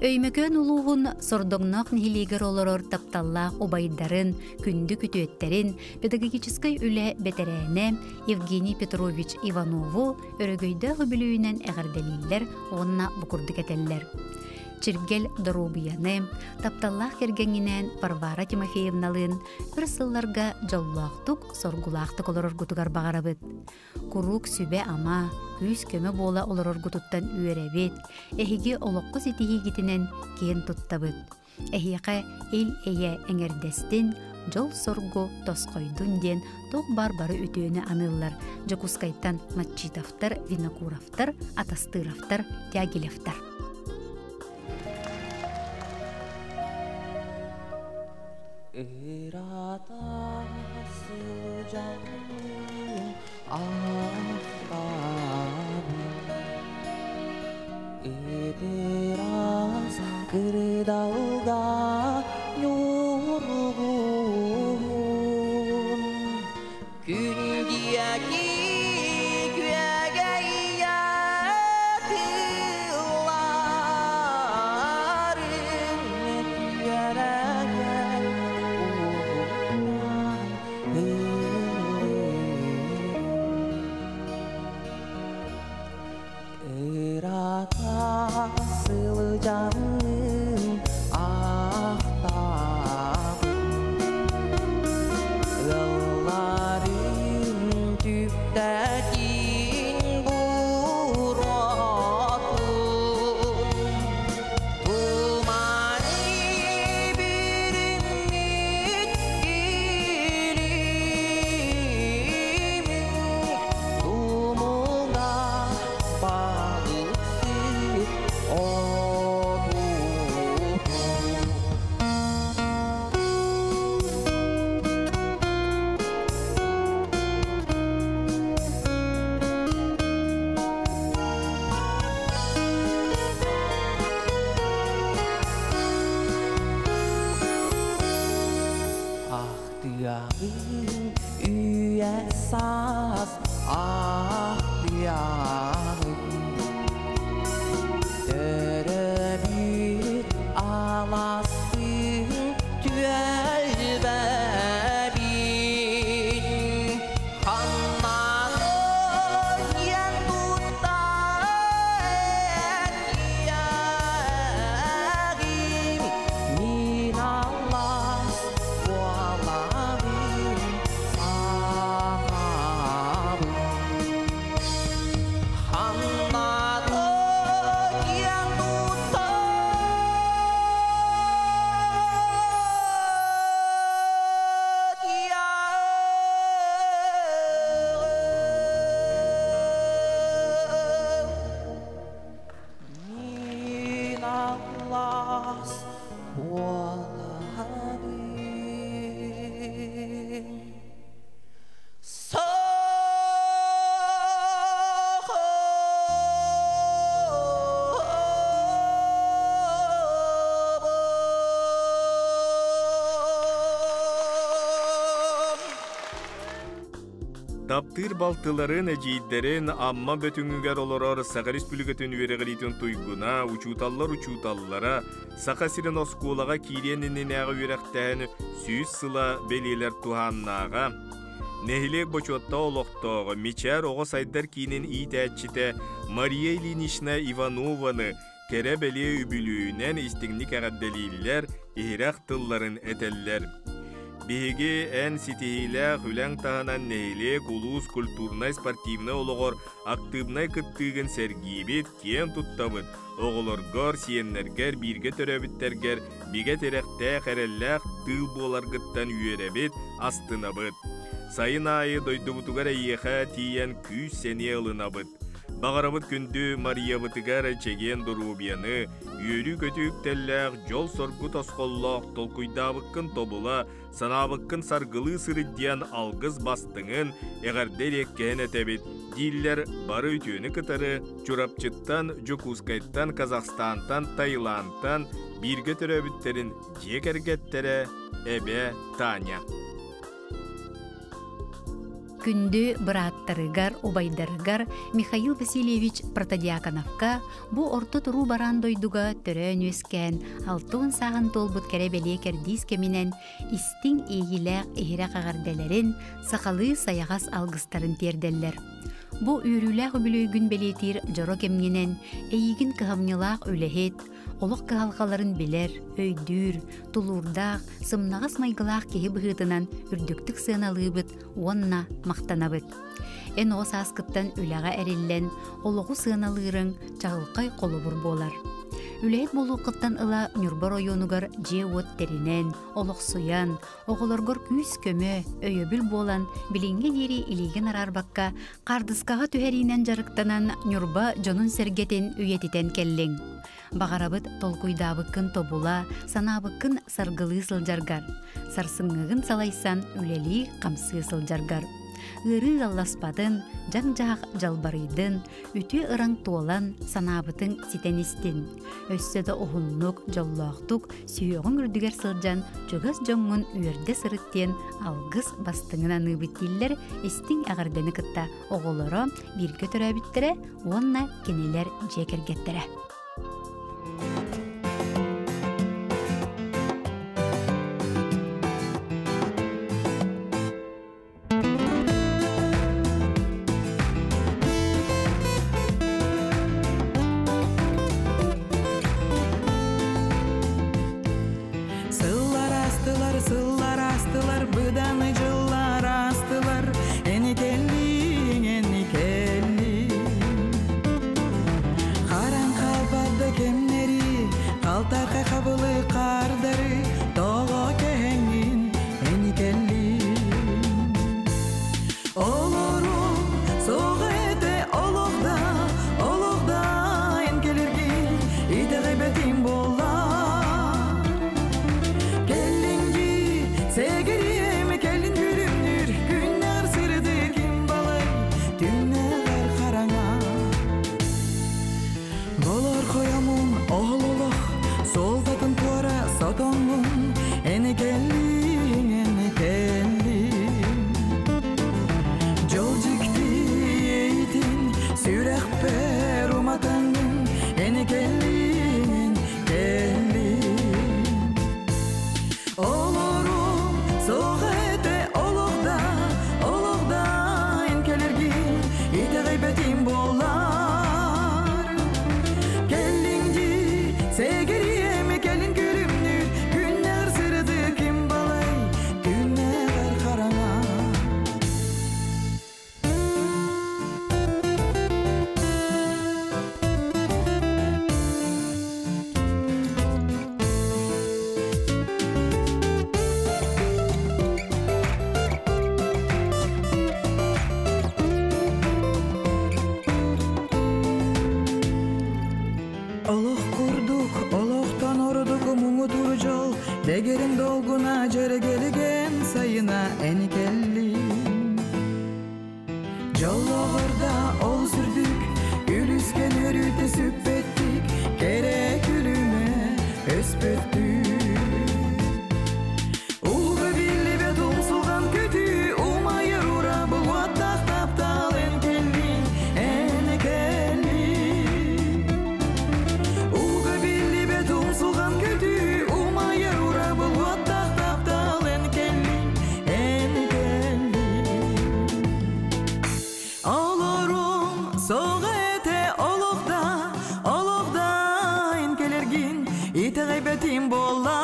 Өймөкөөн улууһун Сордоҥноох нэһилиэгэр олорор тапталлаах убайдарын, күндү күтүөттэрин, педагогическай үлэ бэтэрээнэ Евгений Петрович Иванову өрөгөйдөөх үбүлүөйүнэн эҕэрдэлииллэр уонна бу курдук этэллэр. Чиргэл доруобуйаны, тапталлаах кэргэҥҥинээн Варвара Тимофеевналыын өр сылларга дьоллоохтук, соргулаахтык олороргутугар баҕарабыт. Куруук сүбэ-ама, күүс-көмө буола олороргутуттан үөрэбит, эһиги олоххо ситиһиигитинэн киэн туттабыт. Эһиэхэ ил-эйэ эҥэрдэстин, дьол-соргу тосхойдун диэн туох баар бары үтүөнү аныыллар Дьокуускайтан Матчитовтар, Винокуровтар, Атастыровтар, Тягилевтар. Ырата сылдьан ахтабын Ытырас кырдалга ньургуһун Күн диэки күөгэйэ тылларын үөрэгэр уһуктан Ырата сылдьаммын ахтабын Ыалларым түптэтин буруотун Туманы бүрүммүт илимин Тумуга балыксыт отутун. Ахтыаҕын үйэ саас ахтыаҕын Төрөбүт аластыын түөлбэбин Ханнаны киэн тутта этиэҕим Мин аллас буолабын сахабын Ханнаны киэн тутта Мин аллас буолабын Таптыыр балтыларын, эдьиийдэрин Амма Бөтүҥүгэр олорор Саха Республикатын үөрэҕириитин туйгуна, учууталлар учууталлара, Саха сирин оскуолаҕа киириэн иннинээҕи үөрэхтээн 100 сыла бэлиэлэр туһааннааҕа, Нэһилиэк бочуоттаах олохтооҕо Мичээр оҕо сайдар киинин иитээччитэ Мария Ильинична Иванованы кэрэ-бэлиэ үбүлүөйүнэн истиҥник эҕэрдэлииллэр, иһирэх тылларын этэллэр. Биһиги эн ситиһиилээх үлэҥ таһынан нэһилиэк, улуус культурнай-спортивнай олоҕор актыыбынай кыттыыгын сэргиибит, киэн туттабыт, оҕолоргор, сиэннэргэр, бииргэ төрөөбүттэргэр бигэ тирэхтээх, эрэллээх тыыл буоларгыттан үөрэбит, астынабыт. Сайын аайы дойдубутугар эйиэхэ тиийэн күүс-сэниэ ылынабыт. Баҕарабыт күндү Мариябытыгар чэгиэн доруобуйаны, үөрүү-көтүү үктэллээх, дьол-соргу тосхоллоох толкуйдаабыккын тобула, санаабыккын саргылыы сырыт диэн алгыс бастыҥын, эҕэрдэ эриэккэһин этэбит, дииллэр бары үтүөнү кытары Чурапчыттан, Дьокуускайтан, Казахстантан, Таиландтан бииргэ төрөөбүттэрин дьиэ кэргэттэрэ Эбэ Таня. Күндү бырааттарыгар, убайдарыгар Михаил Васильевич Протодьяконовка бу орто туруу бараан дойдуга төрөөн үөскээн 60 сааһын туолбут кэрэ бэлиэ кэрдиис кэминэн истиҥ иэйиилээх иһирэх эҕэрдэлэрин, сахалыы сайаҕас алгыстарын тиэрдэллэр. Бу үөрүүлээх үбүлүөйгүн бэлиэтиир дьоро кэмҥинэн эйиигин кыһамньылаах үлэһит, олох кыһалҕаларын билэр, өйдүүр, тулуурдаах, сымнаҕас майгылаах киһи быһыытынан үрдүктүк сыаналыыбыт уонна махтанабыт. Эн оҕо сааскыттан үлэҕэ эриллэн, олоҕу сыаналыырыҥ чаҕылхай холобур буолар. Үлэһит буолуоххуттан ыла Ньурба оройуонугар дьиэ-уот тэринэн, олохсуйан, оҕолоргор күүс-көмө, өйөбүл буолан, билиҥҥэ диэри илиигин араарбакка, хаардыскаҕа түһэриинэн дьарыктанан Ньурба дьонун-сэргэтин үйэтитэн кэллиҥ. Баҕарабыт толкуйдаабыккын тобула, санаабыккын саргылыы сылдьаргар, сарсыҥҥыгын салайсан үлэлии-хамсыы сылдьаргар. Ыарыы ыалласпатын, дьаҥ-дьаһах дьалбарыйдын, үтүө ыраҥ туолан, санаабытыҥ ситэн истин. Өссө да уһуннук, дьоллоохтук, сүһүөҕүҥ үрдүгэр сылдьан, чугас дьоҥҥун үөрдэ сырыт диэн алгыс бастыҥын аныыбыт дииллэр истиҥ эҕэрдэни кытта оҕолоро, бииргэ төрөөбүттэрэ уонна кинилэр дьиэ кэргэттэрэ. Сыллар астылар, сыллар астылар, быданы дьыллар астылар, эни кэллиҥ, эни кэллиҥ. Харан хаалбат да кэмнэри, халтархай хабылы хардары, тоҕо кэһэҥҥин, эни кэллиҥ. Олорум суох этэ олох да, олох да эн кэлэргин, итэҕэйбэтим буоллар. Кэллиҥ дии, сэгэриэм, кэлин күлүмнүүр, күннэр сырдык ким балай, түннэр хараҥа. Болор хойомун оһол олох, суолтатын туора сотоҥҥун, эни кэллиҥ, эни кэллиҥ. Дьол дьикти иэйиитин сүрэхпэр уматаҥҥын, эни кэллиҥ, кэллиҥ. Олорум суох этэ олох да, олох да эн кэлэргин, итэҕэйбэтим буоллар. Кэллиҥ дии, сэгэриэм, кэлин күлүмнүүр, күннэр сырдык ким балай, күннэр хараҥа. Олох курдук, олохтон ордук муҥутуур дьол, дэгэрин долгуна дьэргэлиген сайына эни кэллиҥ. Дьоллоҕор да ол сүрдүк, үлүскэн өрүтэ сүппэттик, кэрэ күлүмэ өспөттүк. Ууга биллибэт умсулҕан көтүү, умайар урабыл уоттаах таптал эн кэллиҥ, эн кэллиҥ. Ууга биллибэт умсулҕан көтүү, умайар урабыл уоттаах таптал эн кэллиҥ, эн кэллиҥ. Олорум суох этэ олох да, олох да эн кэлэргин, итэҕэйбэтим буоллар.